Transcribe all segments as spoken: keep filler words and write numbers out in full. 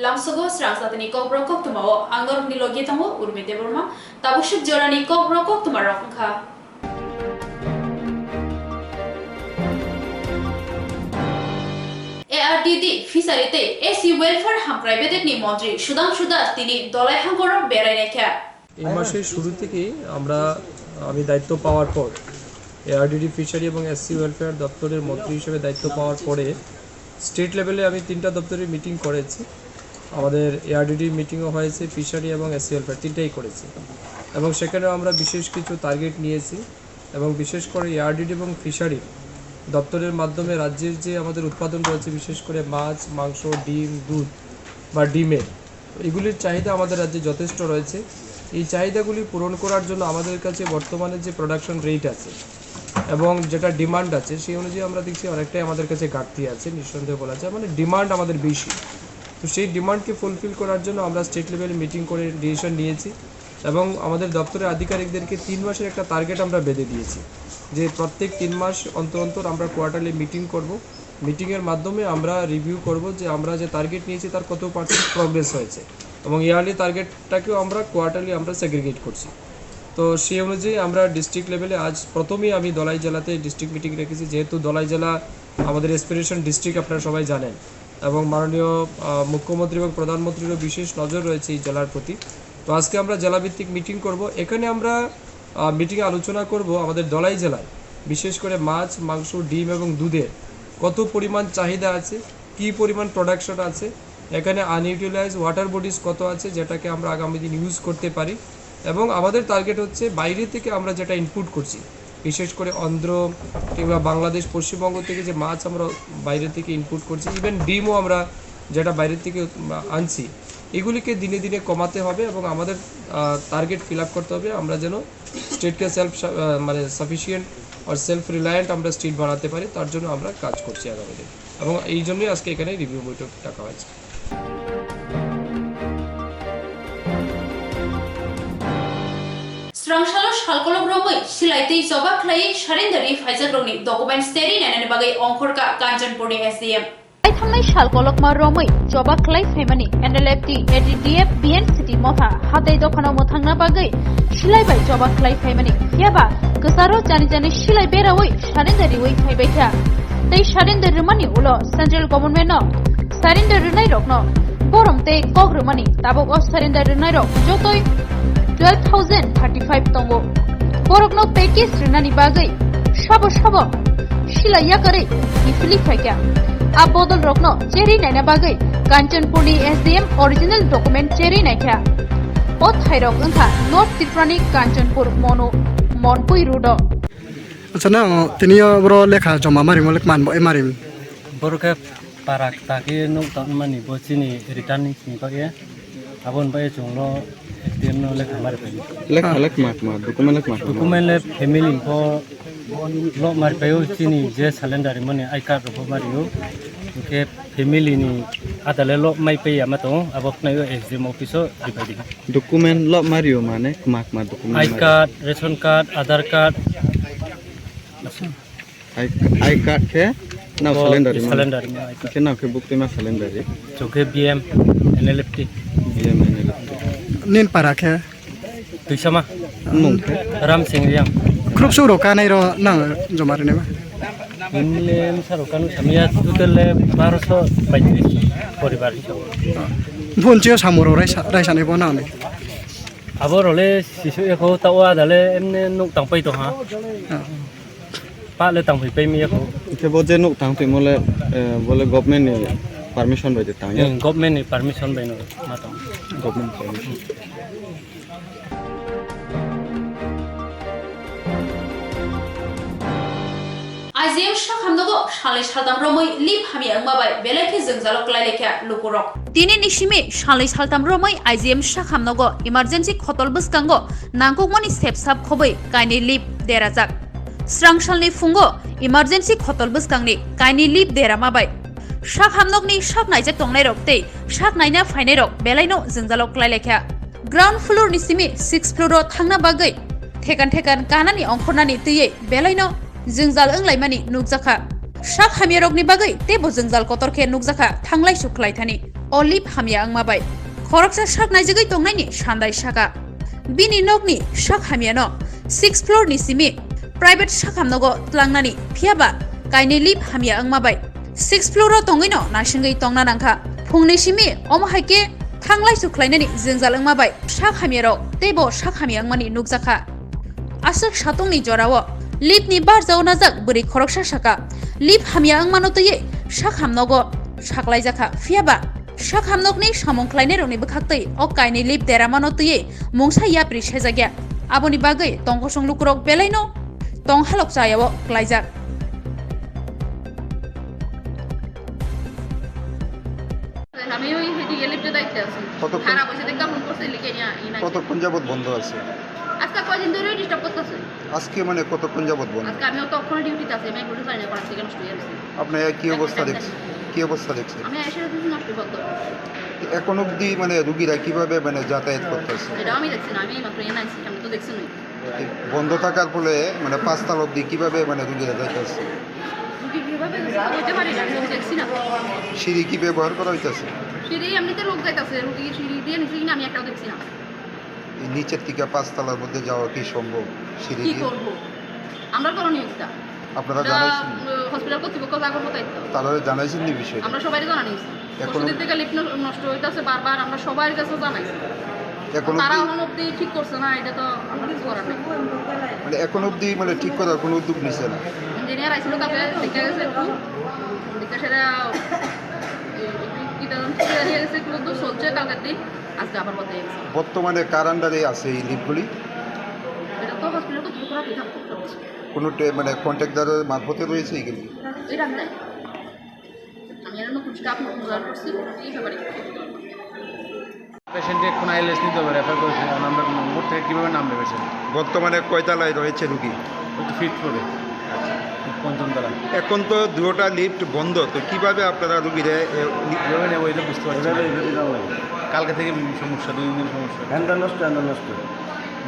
Amsogo srang satini kokborok koktwmao ang norokni logi tongo Urmi Debbarma. Tabuk suk jorani kokborok koktwmarok wngkha. A R D D, Fishery tei S C Welfare Hamkrai Bedekni Montri Sudhangshu Das tini Dolai hangkoro berai naikha. এই মাসের শুরু থেকেই আমরা, আমি দায়িত্ব পাওয়ার পর, ARDD, fishery এবং SC welfare দপ্তরের মন্ত্রী হিসেবে দায়িত্ব পাওয়ার পরে স্টেট লেভেলে আমি তিনটা দপ্তরের মিটিং করেছি। আমাদের এআরডিডির মিটিংও হয়েছে, ফিশারি এবং এসসি ওয়েলফেয়ার তিনটাই করেছি। এবং সেখানেও আমরা বিশেষ কিছু টার্গেট নিয়েছি এবং বিশেষ করে এআরডিডি এবং ফিশারি দপ্তরের মাধ্যমে রাজ্যের যে আমাদের উৎপাদন রয়েছে, বিশেষ করে মাছ, মাংস, ডিম, দুধ বা ডিমের, এগুলির চাহিদা আমাদের রাজ্যে যথেষ্ট রয়েছে। এই চাহিদাগুলি পূরণ করার জন্য আমাদের কাছে বর্তমানে যে প্রোডাকশন রেট আছে এবং যেটা ডিমান্ড আছে, সেই অনুযায়ী আমরা দেখছি অনেকটাই আমাদের কাছে ঘাটতি আছে, নিঃসন্দেহে বলা যায়, মানে ডিমান্ড আমাদের বেশি। তো সেই ডিমান্ডকে ফুলফিল করার জন্য আমরা স্টেট লেভেলে মিটিং করে ডিসিশন নিয়েছি এবং আমাদের দপ্তরের আধিকারিকদেরকে তিন মাসের একটা টার্গেট আমরা বেঁধে দিয়েছি যে প্রত্যেক তিন মাস অন্তর অন্তর আমরা কোয়ার্টারলি মিটিং করব। মিটিংয়ের মাধ্যমে আমরা রিভিউ করব যে আমরা যে টার্গেট নিয়েছি তার কত পার্সেন্ট প্রোগ্রেস হয়েছে এবং ইয়ারলি টার্গেটটাকেও আমরা কোয়ার্টারলি আমরা সেগ্রিগেট করছি। তো সেই অনুযায়ী আমরা ডিস্ট্রিক্ট লেভেলে আজ প্রথমেই আমি দলাই জেলাতে ডিস্ট্রিক্ট মিটিং রেখেছি, যেহেতু দলাই জেলা আমাদের এসপিরেশন ডিস্ট্রিক্ট, আপনারা সবাই জানেন, এবং মাননীয়, আহ, মুখ্যমন্ত্রী এবং প্রধানমন্ত্রীরও বিশেষ নজর রয়েছে এই জেলার প্রতি। তো আজকে আমরা জেলাভিত্তিক মিটিং করব। এখানে আমরা, আহ, মিটিংয়ে আলোচনা করব আমাদের দলাই জেলায় বিশেষ করে মাছ, মাংস, ডিম এবং দুধের কত পরিমাণ চাহিদা আছে, কি পরিমাণ প্রোডাকশন আছে, এখানে আনইউটিলাইজ ওয়াটার বডিজ কত আছে, যেটাকে আমরা আগামী দিন ইউজ করতে পারি। এবং আমাদের টার্গেট হচ্ছে বাইরে থেকে আমরা যেটা ইনপুট করছি, বিশেষ করে অন্ধ্র কিংবা বাংলাদেশ, পশ্চিমবঙ্গ থেকে যে মাছ আমরা বাইরে থেকে ইনপুট করছি, ইভেন ডিমও আমরা যেটা বাইরে থেকে, উম, আনছি, এগুলিকে দিনে দিনে কমাতে হবে এবং আমাদের, আহ, টার্গেট ফিল আপ করতে হবে, আমরা যেন স্টেটকে সেলফ সা-, আহ, মানে সাফিসিয়েন্ট আর সেলফ রিলায়েন্ট আমরা স্টেট বানাতে পারি, তার জন্য আমরা কাজ করছি আগামী দিন। এবং এই জন্যই আজকে এখানে রিভিউ বৈঠক ডাকা হয়েছে। Srangsalno salkolok romwi silai tei choba khlaiwi surrender ri phaijakrokni documents cherwi nainani bagwi ongkhorkha Kanchanpurni S D M. Thangnai salkolokma romwi choba khlai phaimani N L F T, A D D F, B N C T motha hatai dophano mwthangna bagwi silai bai choba khlai phaimani. Phiya ba kwcharo jani jani silai berawi surrender riwi phaibaikha. Tei surrender rwmani ulo central government no surrender rwnairokno borom tei kok rwmani tabuk o surrender rwnairok jotoi twelve thousand thirty five tongo. Borokno package rwnani bagwi sabo sabo silai yakarwi kiphilwi phaikha. A bodolrokno cherwi naina bagwi Kanchanpurni S D M original document cherwi naikha. O thairok wngkha North Tripurani Kanchanpur Monu Monpui Road-o. Acha, nang tini o boro lekha joma marimo le man bo e marim. Boro khe para kta khe nuk tang mani bo chini return ni sini bagwi. Aboni bagwi chwngno S D M no lekha mari phai. Lekha Ah. le kma kma, document le kma kma. Document le family ni pho lok mari phai o, chini je surrender mani I card rok pho mari o. Hwnkhe family ni ada le lok mai phai ya ma tongo, abo khnai o S D M office o ri phai di. Document lok mari o mane kma kma document I mari. Card, ration card, Aadhaar card. I, I card khe nang Oh, surrender ri mano? Surrender ri mano I card. Khe nang khe buk twi ma surrender ri? Chwng khe B M N L F T. B M N L F T. Nin para khe? Twisama. Mung khe? Ram Singh Riang. Khrup suk rok kanai ro nang joma ri nai ba? Nini le msa rok kanu samya total le baroso paitris poribar hisob. Phone chio samung rok raisa, raisa nai bo nang ni? Abo rok le sisu ekho ta o ada le emne nuk tang pai tong ha. Ah. Pa le tang phai pai mi ya ko. Khe bo je nuk tang twi mo le, eh, bo le government ni permission bai de tang ya? Hmm, government ni permission bai no ma tong. Government permission. I G M sakhamnogo salnwi saltam romwi leave hamya wngma bai belai khe jwngjalo klai laikha lukurok. Tini ni simi salnwi saltam romwi I G M sakhamnogo emergency khotol bwskango nangkukmani sepsap khobwi kainwi leave derajak. Srangsalni phungo emergency khotol bwskangni kainwi leave derama bai sak hamnokni sak naijak tongnairok tei sak naina phainairok belaino jwngjalo klai laikha. Ground floor ni simi sixth floor o thangna bagwi thekan thekan kanani ongkhornani twiwi belaino jwngjal wnglaimani nukjakha. Sak hamyarokni bagwi teibo jwngjal kotor khe nukjakha thanglai suk khlaithani. o lift hamya wngma bai khoroksa sak naijagwi tongnaini sandai saka. Bini nokni sak hamyano sixth floor ni simi private sakham nogo tlangnani, phiyaba kainwi lift hamya wngma bai sixth floor o tongwino naisingwi tongna nangkha. Phungni simi omo hai khe thanglaisu khlainani jwngjal wngma bai sak hamyarok teibo sak hamya wngmani nukjakha. Aswk satungni jorao lift ni barjao najak bwrwi khoroksa saka, lift hamya wngmano twiwi sakham nogo saklaijakha, phiyaba sakham nokni samung khlainairokni bwkhaktwi o kainwi lift deramano twiwi mungsa yapri sejakya. Aboni bagwi tongkosong lukurok belaino tonghalok chayao klaijak. আমি ওই হেদিকে লিফটে দায়িত্বে আছি। কতক্ষণ? খারাপ হয়েছে দেখে ফোন করছে, লিখে নিয়ে আই নাই। কতক্ষণ যাবত বন্ধ আছে? আজকে কয়দিন ধরে ডিস্টার্ব করতেছে। আজকে মানে কতক্ষণ যাবত বন্ধ? আজকে আমিও তো ওখানে ডিউটিতে আছি, আমি এখন জানি না কখন থেকে নষ্ট হয়ে গেছে। আপনি কি অবস্থা দেখছেন? কি অবস্থা দেখছেন? আমি এসে দেখছি নষ্ট বন্ধ। এখন অবধি মানে রুগীরা কিভাবে মানে যাতায়াত করতেছে? এটা আমি দেখছি না, আমি এই মাত্র এনে আছি, আমি তো দেখছি না। বন্ধ থাকার ফলে মানে পাঁচতলা অবধি কিভাবে মানে রুগীরা যাইতেছে? রুগী কিভাবে যাইতেছে? বলতে পারি না, আমি দেখছি না। সিঁড়ি কি ব্যবহার করা হইতেছে? সিঁড়ি এমনিতে লোক যাইতেছে, রুগী সিঁড়ি দিয়ে নিচে কিনা আমি একটাও দেখছি না। এই নিচের থেকে পাঁচতলার মধ্যে যাওয়া কি সম্ভব সিঁড়ি কি দিয়ে? করবো? আমরা করণীয় কিতা? আপনারা এটা, জানাইছেন? উম, হসপিটাল কর্তৃপক্ষ যা করবো তাই তো। তারা জানাইছেন নি বিষয়টা? আমরা সবাই জানানি। এখন পরশুদিন থেকে লিফট ন-, নষ্ট হইতাছে বারবার, আমরা সবাই কাছে জানাইছি। এখন তারা অবধি এখনো অবধি ঠিক করছে না, এটা তো আমরা কিছু করার নেই। মানে এখন অবধি মানে ঠিক করার কোনো উদ্যোগ নিছে না? ইঞ্জিনিয়ার আইছিল, তারপরে দেখে গেছে একটু, দেখে সেটা, এই, একটু কি জানো, ঠিক হয়ে গেছে, একটু তো চলছে কালকের দিন, আজকে আবার বন্ধ হয়ে গেছে। বর্তমানে কার আন্ডারে আছে এই লিফটগুলি? এটা তো হসপিটাল কর্তৃপক্ষ রাখি থাকতো। কোনো টে-, মানে কন্ট্রাক্টরের মারফতে রয়েছে এগুলি? এটা আমি জানি না। আমি আর নতুন স্টাফ নতুন জয়েন করছি, এই ব্যাপারে। পেশেন্টকে এখন আইএলএস নিতে হবে, রেফার করেছে। নাম্বার নম্বর থেকে কীভাবে নামবে পেশেন্ট? বর্তমানে কয়তলায় রয়েছে রুগী? ওই তো ফিফথ ফ্লোরে, পঞ্চম তলা। এখন তো দুটোটা লিফট বন্ধ, তো কিভাবে আপনারা রুগীরে, এ, নি- কীভাবে নেবো এটা বুঝতে পারছি না। এভাবে, এভাবে নেওয়া লাগে। কালকে থেকে সমস্যা, দুই দিনের সমস্যা। হ্যান্ডেল নষ্ট, হ্যান্ডেল নষ্ট।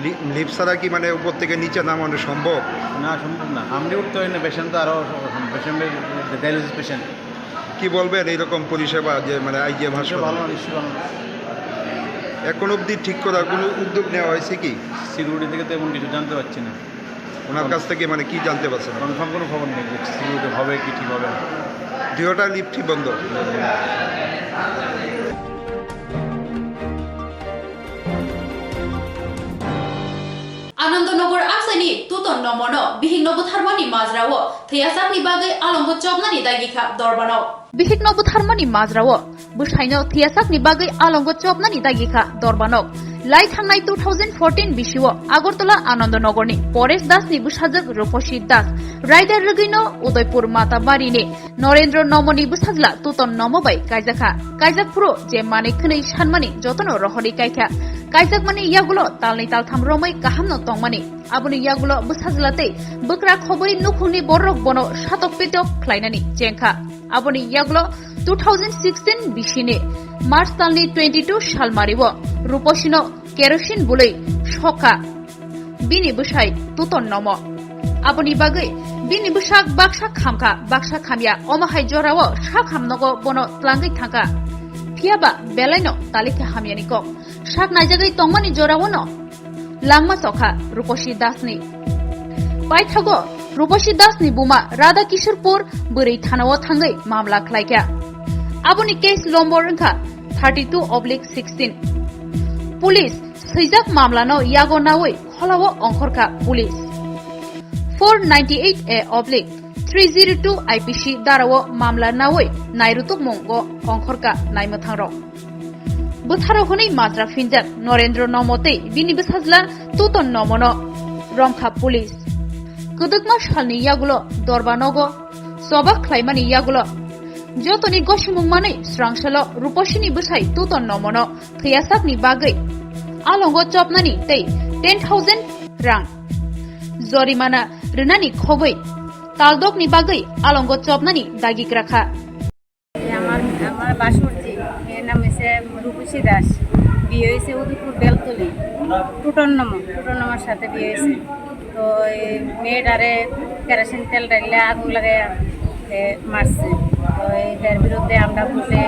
লি-, লিফট ছাড়া কি মানে উপর থেকে নিচে নামানো সম্ভব? না, সম্ভব না। আপনি উঠতে হয় না, পেশেন্ট তো আরও, পেশেন্ট, ডায়ালিসিস পেশেন্ট। কি বলবেন এইরকম পরিষেবা যে মানে আইজিএম হাসপাতাল? ভালো, নিশ্চয়ই ভালো। এখন অবধি ঠিক করার কোনো উদ্যোগ নেওয়া হয়েছে কি? সিকিউরিটি থেকে তেমন কিছু জানতে পারছি না। ওনার কাছ থেকে মানে কি জানতে পারছেন? কনফার্ম কোনো খবর নেই যে সিকিউরিটি হবে কি ঠিক হবে না। দুইটা লিফটই বন্ধ। Anandanagar amchaini Tuton Nomono bihikno butharmani majrao thwiyasakni bagwi alongo chopnani dagikha dorbanok. Bihikno butharmani majrao bwsaino thwiyasakni bagwi alongo chopnani dagikha dorbanok. Lai thangnai two thousand fourteen bisio Agartala Anandanagarni Paresh Dasni bwsajwk Ruposi Das raida rwgwino Udaipur Matabarini Norendra Nomoni bwsajla Tuton Nomo bai kaijakha. Kaijak phuru je manwi khwnwi sanmani jotono rohorwi kaikha. Kaijakmani yagulo talnwi taltham romwi kahamno tongmani. Aboni yagulo bwsajla tei bwkra khobwi nukhungni bororok bono satok pitok khlainani chengkha. Aboni yagulo two thousand sixteen bisini March talni twenty-two salmario Ruposino kerosene bului sokha bini bwsai Tuton Nomo. Aboni bagwi bini bwsak baksa khamkha, baksa khamya, omo hai jorao sak hamnogo bono tlangwi thangkha. Phiyaba belaino talikha hamyani kok. Sak naijagwi tongmani joraono langma chokha Ruposi Dasni. Paithago Ruposi Dasni buma Radha Kishorpur bwrwi thanao thangwi mamla khlaikha. Aboni case lombor wngkha thirty-two oblique sixteen. Police swijak mamlano yago nawi kholao ongkhorkha police. Four ninety-eight A oblique three zero two I P C darao mamla nawi nairutukmungo ongkhorkha naimwthangrok. Bwtharo hwnwi majra phinjak Norendra Nomo tei bini bwsajla Tuton Nomono romkha police. Kwdwkma salni yagulo dorba nogo choba khlaimani yagulo jotoni gosimung manwi swrangsalo Ruposini bwsai Tuton Nomono thwiyasakni bagwi alongo chopnani tei ten thousand rang jorimana rwnani khogwi taldokni bagwi alongo chopnani dagikrakha. আমার আমার বাসুর্জি, এর নাম হচ্ছে রূপসী দাস। বিয়ে হয়েছে উদয়পুর বেলতলি, টুটন নম, টুটন নমর সাথে বিয়ে হয়েছে। তো এই মেয়েটারে কেরোসিন তেল ঢাললে আগুন লাগাইয়া এ, মারছে। তো এই এর বিরুদ্ধে আমরা কোর্টে,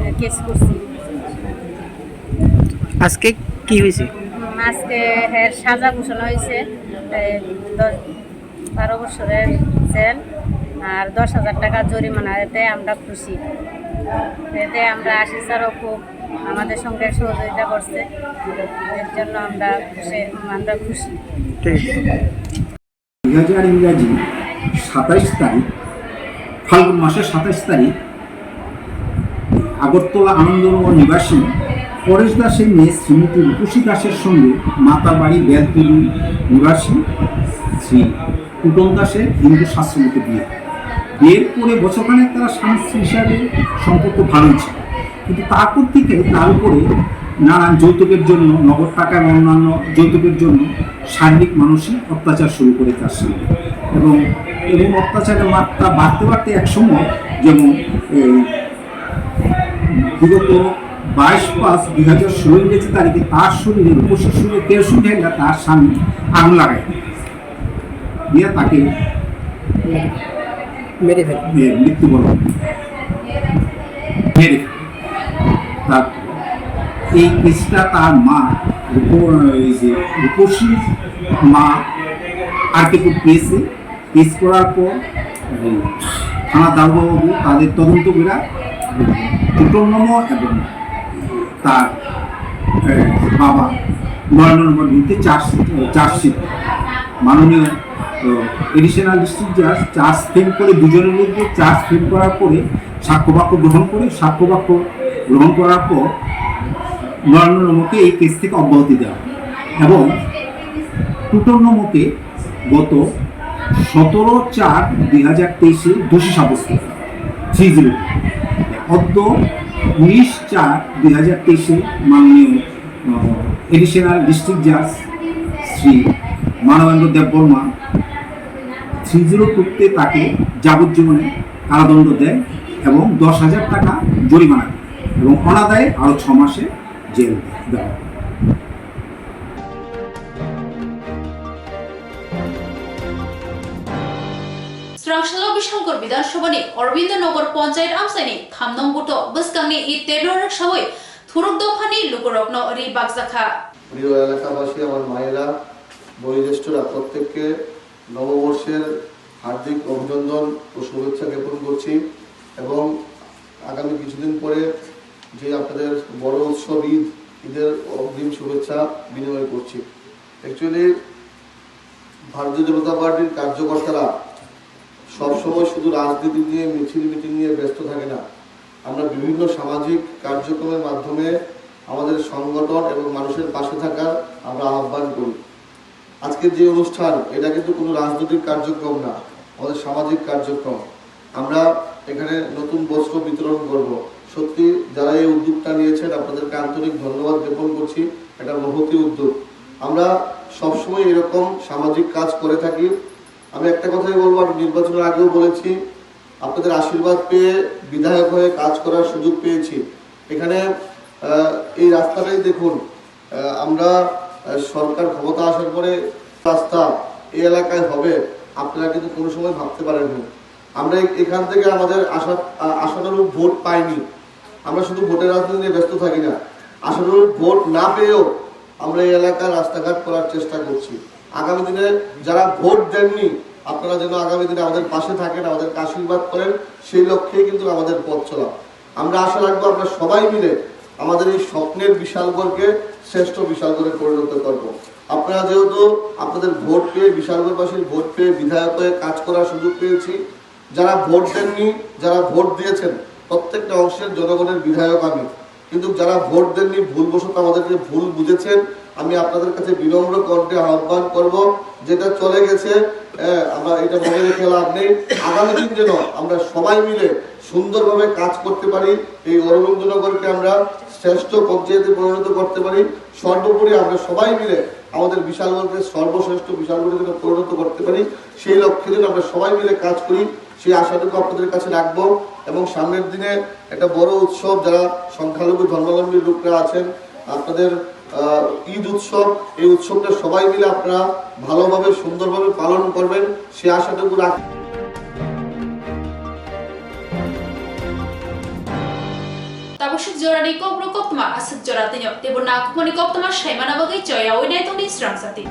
এ, কেস করছি। আজকে কি হয়েছে? উম, আজকে হের সাজা ঘোষণা হয়েছে, এই, দশ, বারো বছরের জেল আর দশ হাজার টাকা জরিমানা। এতে আমরা খুশি। এতে আমরা আশিস স্যারও খুব আমাদের সঙ্গে সহযোগিতা করছে, এর জন্য আমরা খুশি। আমরা খুশি। ঠিক আছে। দুই হাজার ইংরাজি সাতাইশ তারিখ, ফাল্গুন মাসের সাতাইশ তারিখ, আগরতলা আনন্দনগর নিবাসী পরেশ দাসের মেয়ে শ্রীমতী রূপসী দাসের সঙ্গে মাতারবাড়ি বেলতলি নিবাসী শ্রী কুটন দাসের হিন্দু শাস্ত্র মতে বিয়ে। বিয়ের পরে বছরখানেক তারা স্বামী স্ত্রী হিসাবে সম্পর্ক ভালোই ছিল, কিন্তু তারপর থেকে তার উপরে নানান যৌতুকের জন্য, নগদ টাকা এবং অন্যান্য যৌতুকের জন্য শারীরিক মানসিক অত্যাচার শুরু করে তার সঙ্গে। এবং এবং অত্যাচারের মাত্রা বাড়তে বাড়তে এক সময়, যেমন এই বিগত বাইশ পাঁচ দুই হাজার ষোলো ইংরেজি তারিখে তার শরীরে, উপস্থিত শরীরে কেরোসিন ঢেলে তার স্বামী আগুন লাগায়, দিয়ে তাকে মেরে ফেলে। মে-, মৃত্যুবরণ মেরে ফেলে। তার এই কেসটা তার মা রূপ-, এই যে রূপসীর মা আর কে পিএসএ কেস করার পর এই থানা দারোগাবাবু তাদের তদন্ত করে কুটনম এবং তার, এ, বাবা নরেন্দ্র নম্বর ভিত্তিক চার্জ, চার্জশিট মাননীয়, এ, এডিশনাল ডিস্ট্রিক্ট জাজ চার্জ ফ্রেম করে, দুজনের মধ্যে চার্জ ফ্রেম করার পরে সাক্ষ্যবাক্য গ্রহণ করে, সাক্ষ্যবাক্য গ্রহণ করার পর নরেন্দ্র নম্বরকে এই কেস থেকে অব্যাহতি দেওয়া হয় এবং কুটনমকে গত সতেরো চার দুই হাজার তেইশে দোষী সাব্যস্ত, থ্রি জিরো। অদ্য উনিশ চার দুই হাজার তেইশে মাননীয়, আহ, এডিশনাল ডিস্ট্রিক্ট জাজ শ্রী মানবেন্দ্র দেববর্মা থ্রি জিরো টুতে তাকে যাবজ্জীবনে কারাদণ্ড দেয় এবং দশ হাজার টাকা জরিমানা দেয় এবং অনাদায়ে আরও ছ মাসে জেল দেওয়া হয়। Swrangsalno Bishamgarh Bidhan Sabhani Aurobindo Nagar Panchayat amchaini thamnong buto bwskangni e tedorok sawi thuruk dophani lukurokno ri bakjakha. প্রিয় এলাকাবাসী, আমার মায়েরা, বয়োজ্যেষ্ঠরা, প্রত্যেককে নববর্ষের হার্দিক অভিনন্দন ও শুভেচ্ছা জ্ঞাপন করছি এবং আগামী কিছুদিন পরে যে আপনাদের বড় উৎসব ঈদ, ঈদের অগ্রিম শুভেচ্ছা বিনিময় করছি। অ্যাকচুয়ালি ভারতীয় জনতা পার্টির কার্যকর্তারা সবসময় শুধু রাজনীতি নিয়ে, মিছিল মিটিং নিয়ে ব্যস্ত থাকে না। আমরা বিভিন্ন সামাজিক কার্যক্রমের মাধ্যমে আমাদের সংগঠন এবং মানুষের পাশে থাকার আমরা আহ্বান করি। আজকের যে অনুষ্ঠান, এটা কিন্তু কোনো রাজনৈতিক কার্যক্রম না, আমাদের সামাজিক কার্যক্রম। আমরা এখানে নতুন বস্ত্র বিতরণ করব। সত্যি যারা এই উদ্যোগটা নিয়েছেন, আপনাদেরকে আন্তরিক ধন্যবাদ জ্ঞাপন করছি। এটা মহতী উদ্যোগ। আমরা সবসময় এরকম সামাজিক কাজ করে থাকি। আমি একটা কথাই বলবো, আমি নির্বাচনের আগেও বলেছি, আপনাদের আশীর্বাদ পেয়ে বিধায়ক হয়ে কাজ করার সুযোগ পেয়েছি। এখানে, আহ, এই রাস্তাটাই দেখুন, আহ, আমরা, আহ, সরকার ক্ষমতা আসার পরে রাস্তা এই এলাকায় হবে, আপনারা কিন্তু কোনো সময় ভাবতে পারেননি। আমরা এ-, এখান থেকে আমাদের আশা-, আ-, আশানুরূপ ভোট পাইনি। আমরা শুধু ভোটের রাজনীতি নিয়ে ব্যস্ত থাকি না, আশানুরূপ ভোট না পেয়েও আমরা এই এলাকার রাস্তাঘাট করার চেষ্টা করছি। আগামী দিনে যারা ভোট দেননি, আপনারা যেন আগামী দিনে আমাদের পাশে থাকেন, আমাদেরকে আশীর্বাদ করেন, সেই লক্ষ্যেই কিন্তু আমাদের পথ চলা। আমরা আশা রাখবো আমরা সবাই মিলে আমাদের এই স্বপ্নের বিশালগড়কে শ্রেষ্ঠ বিশালগড়ে পরিণত করব। আপনারা যেহেতু আপনাদের ভোট পেয়ে, বিশালগড়বাসীর ভোট পেয়ে বিধায়ক হয়ে কাজ করার সুযোগ পেয়েছি, যারা ভোট দেননি, যারা ভোট দিয়েছেন, প্রত্যেকটা অংশের জনগণের বিধায়ক আমি। কিন্তু যারা ভোট দেননি, ভুলবশত আমাদেরকে ভুল বুঝেছেন, আমি আপনাদের কাছে বিনম্র কণ্ঠে আহ্বান করব, যেটা চলে গেছে, আহ, আমরা এটা মনে রেখে লাভ নেই। আগামী দিন যেন আমরা সবাই মিলে সুন্দরভাবে কাজ করতে পারি, এই অরবিন্দনগরকে আমরা শ্রেষ্ঠ পঞ্চায়েতে পরিণত করতে পারি। সর্বোপরি আমরা সবাই মিলে আমাদের বিশালগড়কে সর্বশ্রেষ্ঠ বিশালগড়ে যেন পরিণত করতে পারি, সেই লক্ষ্যে যেন আমরা সবাই মিলে কাজ করি, সেই আশাটুকু আপনাদের কাছে রাখবো। এবং সামনের দিনে একটা বড় উৎসব, যারা সংখ্যালঘু ধর্মাবলম্বী লোকরা আছেন, আপনাদের, আহ, ঈদ উৎসব, এই উৎসবটা সবাই মিলে আপনারা ভালোভাবে সুন্দরভাবে পালন করবেন, সেই আশাটুকু রাখ। Aswk jorani kokborok koktwma aswk jora twino teibo nakukmani koktwma saimana bagwi choyawi naitongdi srangsa team.